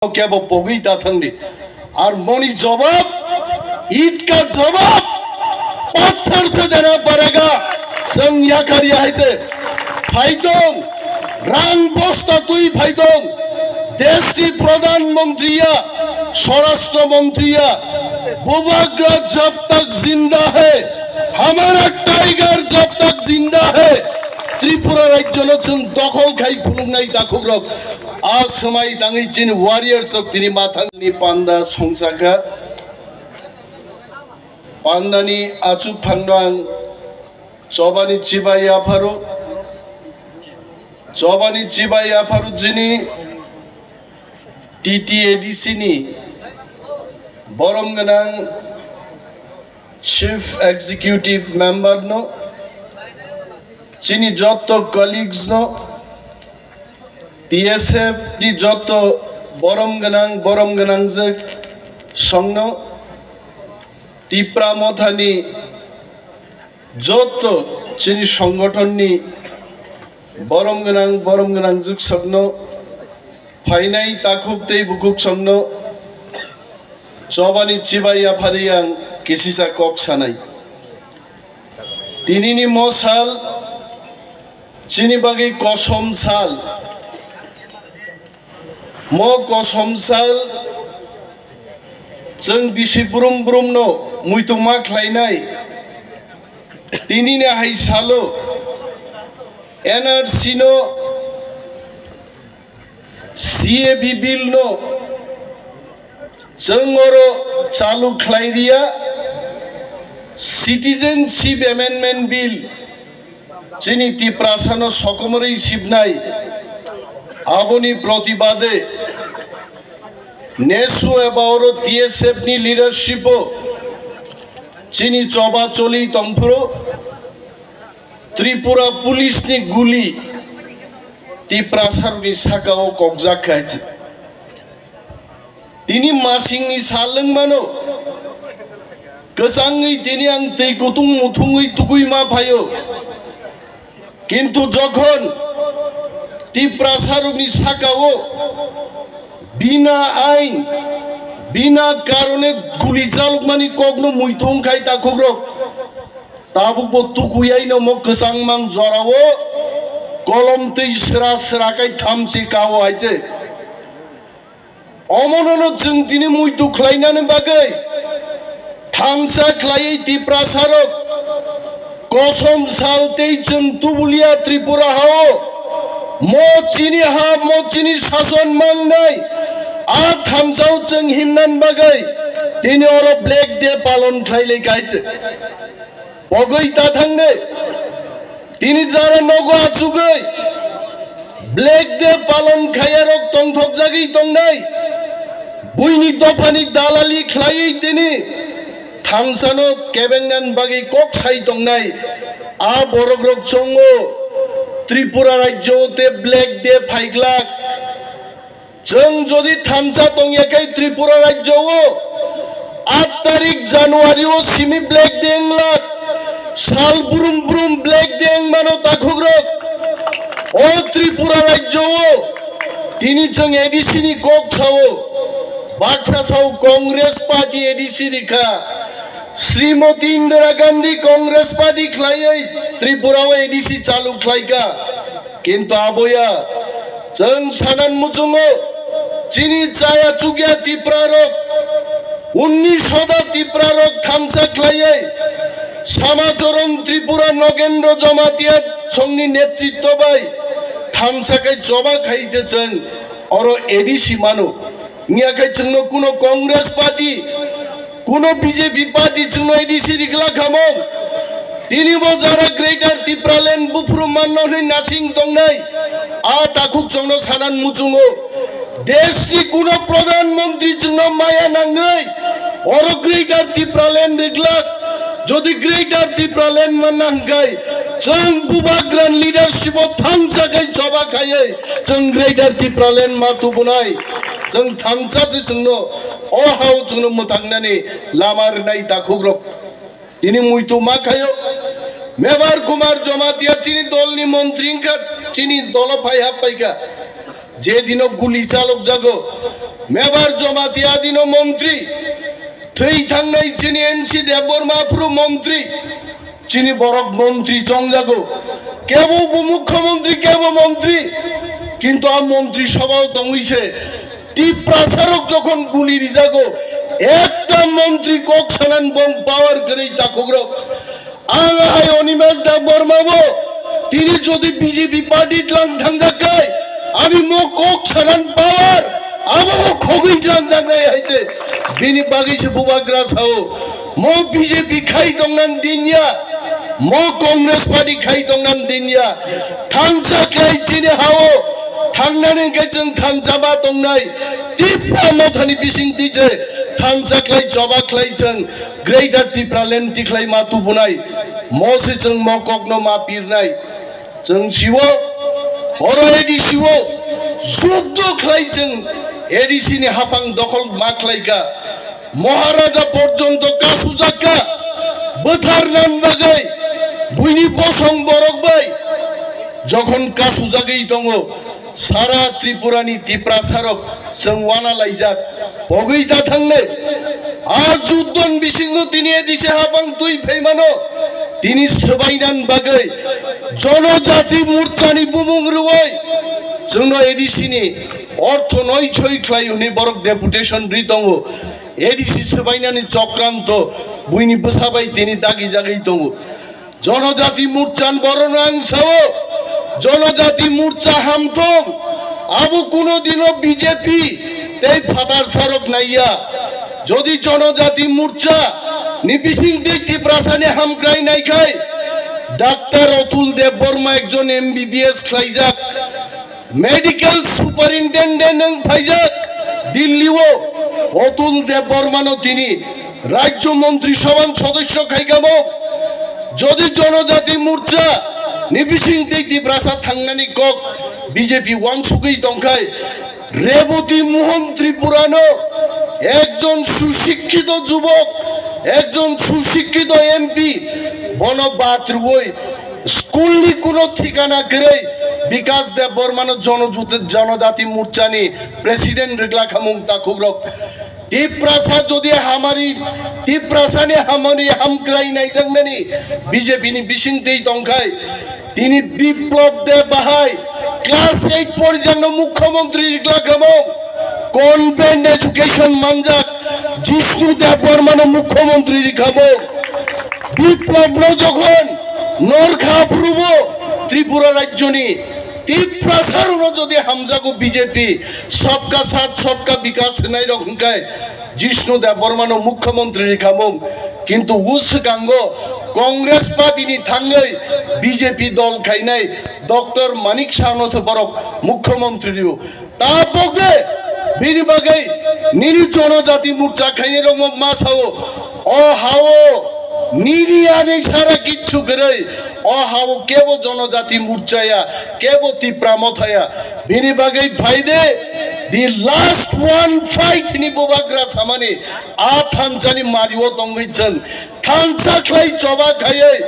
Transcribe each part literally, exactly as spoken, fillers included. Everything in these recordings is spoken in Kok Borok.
kebo pogwi ta thangdi. Ar moni jawab, ईंट का जवाब पत्थर से देना पड़ेगा. Chwng yakar ya hai se phaitong, rang bosta twi phaitong, deshni pradhan mantri ya, swarashtra mantri ya, Bubagra jab tak zinda hai, hamara tiger jab tak zinda hai, Tripura rajyono chwng dokhol khai phunuknai takhukrok. A swmai tangwi chini warriors rok tini mathangni panda songchakha. Pandani achuk phangno ang chobani chibai yapharo. Chobani chibai yapharo chini T T A D C ni borom gwnang Chief Executive Member no, chini jotto colleagues no, T S F ni jotto borom gwnang, borom gwnang jwk songno, Tipra Mothani jotto chini songothon ni borom gwnang, borom gwnang jwk songno, phainai takhuk tei bukhuk songno chobani chibai yaphari ang kisisa kok sanai. Tinini mo sal chini bagwi kosom sal. Mo kosom sal chwng bisi brum brumno muitu ma khlainai. Tinini hai salo N R C no, C A B bill no chwng oro chalu khlai riya, Citizenship Amendment Bill chini Tiprasano sokomorwi sibnai, aboni protibade nesu eba oro T S F ni leadership o chini choba choli tongphuru Tripura police ni guli Tiprasarokni sakao kokjak kha. Tini masingni sal wng mano, kwchangwi tini ang twi kutung muthungwi tugwi ma phaio. Kintu jokhon Tiprasarokni sakao bina ain, bina karone guli chalokmani kokno muitu wngkhai takhukrok. Tabukbo tukuyaino mo kwchangmang jorao kolom twi sra sra kai thamchi kao hai se. Omonono chwng tini muitu khlainani bagwi thansa khlaiwi Tiprasarok kosom sal tei chwng tubulia Tripura hao mo chini ha, mo chini sason mangnai a thansao chwng himnan bagwi tini oro Black Day palon khlailai kai se. Pogwi ta thangnai. Tini jara nogo achugwi Black Day palon khaiyarok tongthokjagwi tongnai. Buini dophani dalali khlaiwi tini thangsano kebengnan bagwi kok sai tongnai. A borokrok chongo Tripura rajyo te Black Day phaiglak. Chwng jodi thansa tongya khe Tripura rajyo o aat tarik January o simi Black Day wnglak, sal brum brum Black Day wngmano takhukrok. O Tripura rajyo o tini chwng A D C ni kok sao, baksa sao Congress Party A D C ni kha. Srimati Indira Gandhi Congress Party khlaiwi Tripura o A D C chalu khlaikha. Kintu aboya chwng sanan muchungo chini chaya chukya Tipra rok, unni soda Tipra rok thansa khlaiwi Samachoron Tripura Nogendro Jamatia songni netritto bai thansa kai choba khai je chwng oro A D C mano. Wngya khe chwngno kuno Congress Party, kuno B J P Party chwngno A D C rikla khamung. Tini bo jara Greater Tipraland buphuru manno hwnwi nasing tongnai. A takhuk chwngno sanan muchungo. Deshni kuno Pradhan Mantri chwngno maya nangwi oro Greater Tipraland riklak. Jodi Greater Tipraland manna hwnkhe chwng Bubagra ni leadership o thansa khai choba khaiwi chwng Greater Tipraland ma tubunai. Chwng thansa se chwngno o hao chwngno mwthangnani lama rwnai takhukrok. Tini muitu ma khaio. Mebar Kumar Jamatia chini dolni montri wngkha, chini dolo phai hap paikha. Je dino guli chalok jago, Mebar Jamatia dino montri, thwi thangnai chini N C Debbarma phuru montri, chini borok montri chongjago, kebo upomukhyamantri, kebo montri, kintu a montri sabhao tongwi se Tiprasarok jokhon guli rijago, ekta montri kok sanan bong power kwrwi takhukrok. Ang hai Animesh Debbarma bo tini jodi B J P party tlang thangjak kai, ani mo kok sanan power abo bo khogwi tlang jaknai hai se. Bini bagwi se bubagra sao, mo B J P khai tongnan dinya, mo Congress party khai tongnan dinya. Thansa khlai chini hao thangnani hwnkhe chwng thansa ba tongnai. Tipra mothani bisingtwi se thansa khlai choba khlai chwng Greater Tipraland tikhlai ma tubunai, mo se chwng mo kokno ma pirnai. Chwng siwo, oro A D C o juddo khlai chwng A D C ni hapang dokhol ma khlai kha. Maharaja porjonto kasujak kha, bwtharnan bagwi, buini bosong borok bai jokhon kasujagwi tongo, sara Tripura ni Tiprasarok chwng wana laijak, pogwi ta thangnai. A juddon bisingo tini A D C hapang twi phaimano, tini swbainan bagwi Jonojati Morcha ni bumung rwui chwngno A D C ni ortho noi soi khlai hwnwi borok deputation ri tongo. A D C swbainani chokranto buini bwsa bai tini dagi jagwi tongo. Jonojati Morchan borokno ang sao, Jonojati Morcha hamthung, abo kuno dino B J P tei phatar sarok naiya. Jodi Jonojati Morcha ni bisingtwi Tiprasani hamkrai naikhai, Doctor Atul Debbarma ekjon M B B S khlaijak, Medical Superintendent wng phaijak Delhi o, Atul Debbarma no tini Rajya Montri Sabha ni sodosyo khaikamo. Jodi Jonojati Morcha ni bisingtwi Tiprasa thangnani kok B J P wansugwi tongkhai, Reboti Mohan Tripura no ekjon susikkito jubok, ekjon susikkito M P, bono batrwoi school ni kuno thikana kwrwi Bikas Debbarma no jono-, Jonojati Morcha ni president rwgla khamung takhukrok. Tiprasa jodi hamari, Tiprasa ni hamari hamkrai naijaknani B J P ni bisingtwi tongkhai, tini Biplab Deb bahai class eight porjangno mukhyamantri rwgla khamung, convent education manjak Jishnu Debbarma no mukhyamantri rwkhamung. Biplab no jokhon norkha aphurubo Tripura rajyoni Tiprasa rokno jodi hamjago B J P, sabka saath sabka bikas hinai rok hwnkhe Jishnu Debbarma no mukhyamantri rwkhamung, kintu uswkango Congress party ni thangwi B J P dol khainai Doctor Manik Saha no se borok mukhyamantri rwo. Tabok de bini bagwi nini Jonojati Morcha khainai rok ma sao, o hao nini ani sara kichu kwrwi, o hao kebo Jonojati Morcha ya, kebo Tipra Motha ya. Bini bagwi phai de, the last one fight ni bubagra samani a thansani mario tongwi chwng thansa khlai choba khaiwi,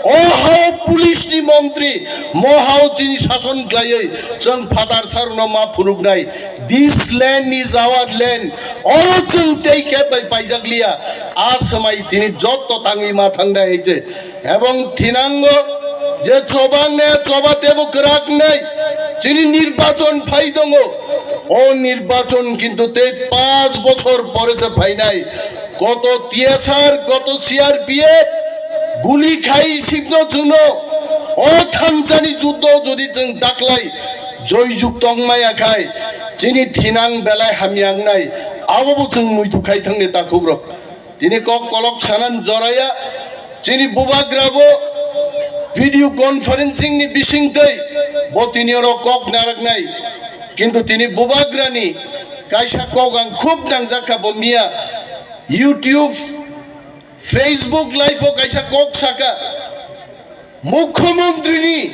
o hao police ni montri, mo hao chini sason khlaiwi chwng phatar sarno ma phunuknai. This land is our land. Oro chwng tei khe bai paijak liya. A swmai tini jotto tangwi ma thangnai hai se. Ebong thinango je choba wngnai, choba tebo kwrak wngnai. Chini nirbachon phai tongo. O nirbachon kintu tei panch bochor pore se phainai. Koto T S R, koto C R P F guli khai sikno chwngno. O thansani juddo jodi chwng daklai joijuk tongmaya khai, chini thinang belai hamya wngnai, abo bo chwng muitu khai thangni takhukrok. Tini kok kolok sanan joraya, chini bubagra bo video conferencing ni bisingtwi bo tini oro kok naraknai, kintu tini bubagrani kaisa kok ang khub nangjak kha bo miya YouTube, Facebook live o kaisa kok saka, Mukhyamantri ni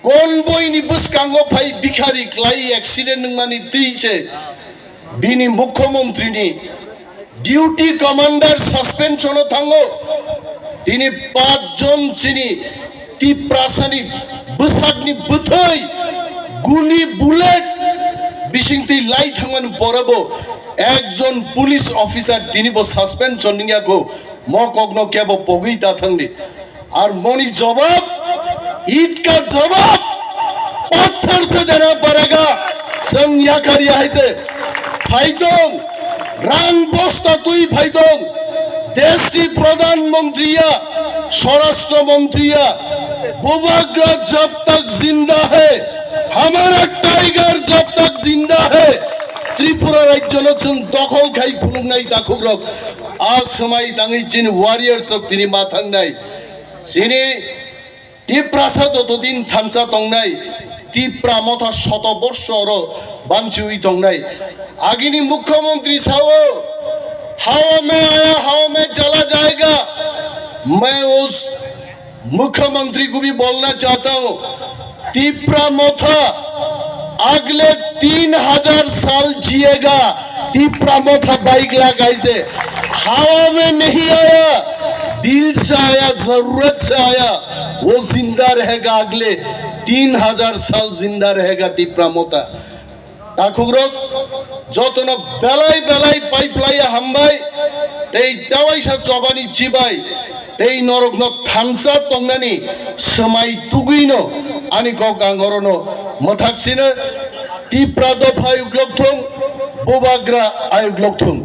convoy ni bwskango phai bikhari klai accident wngmani twi se bini Mukhyamantri ni duty commander suspension o thango. Tini pach jon chini Tiprasani bwsakni bwthwi guli bullet bisingtwi lai thangmani porebo ekjon police officer tinibo suspension wngya kho, mo kokno kebo pogwi ta thangdi. Ar moni jawab, ईंट का जवाब पत्थर से देना पड़ेगा। Chwng yakar ya hai se phaitong, rang bosta twi phaitong, desh ni pradhan mantri ya, swarashtra mantri ya, Bubagra jab tak zinda hai, hamara tiger jab tak zinda hai, Tripura rajyo no chwng dokhol khai phunuknai takhukrok. A swmai tangwi chini warriors rok tini ma thangnai. Chini Tiprasa jotodin thansa tongnai, Tipra motha shoto borsho oro banchiwi tongnai. Agini mukhyamantri sao, "Hawa mein aya, hawa mein chala jayega." Main us mukhyamantri ko bhi bolna chahta hu, Tipra motha अगले तीन हजार साल जिएगा। Tipra motha baik lagaise, हवा में नहीं आया, दिल से आया, जरूरत से आया, वो जिंदा रहेगा, अगले तीन हजार साल जिंदा रहेगा Tipra motha. Takhukrok, jotono belai belai pai phlaiya hambai, tei tewaisa chobani chibai, tei norokno thansa tongnani swmai tugwino ani kok ang orono mwthak sino. Tipra dopha ayuk lok thung, Bubagra ayuk lok thung.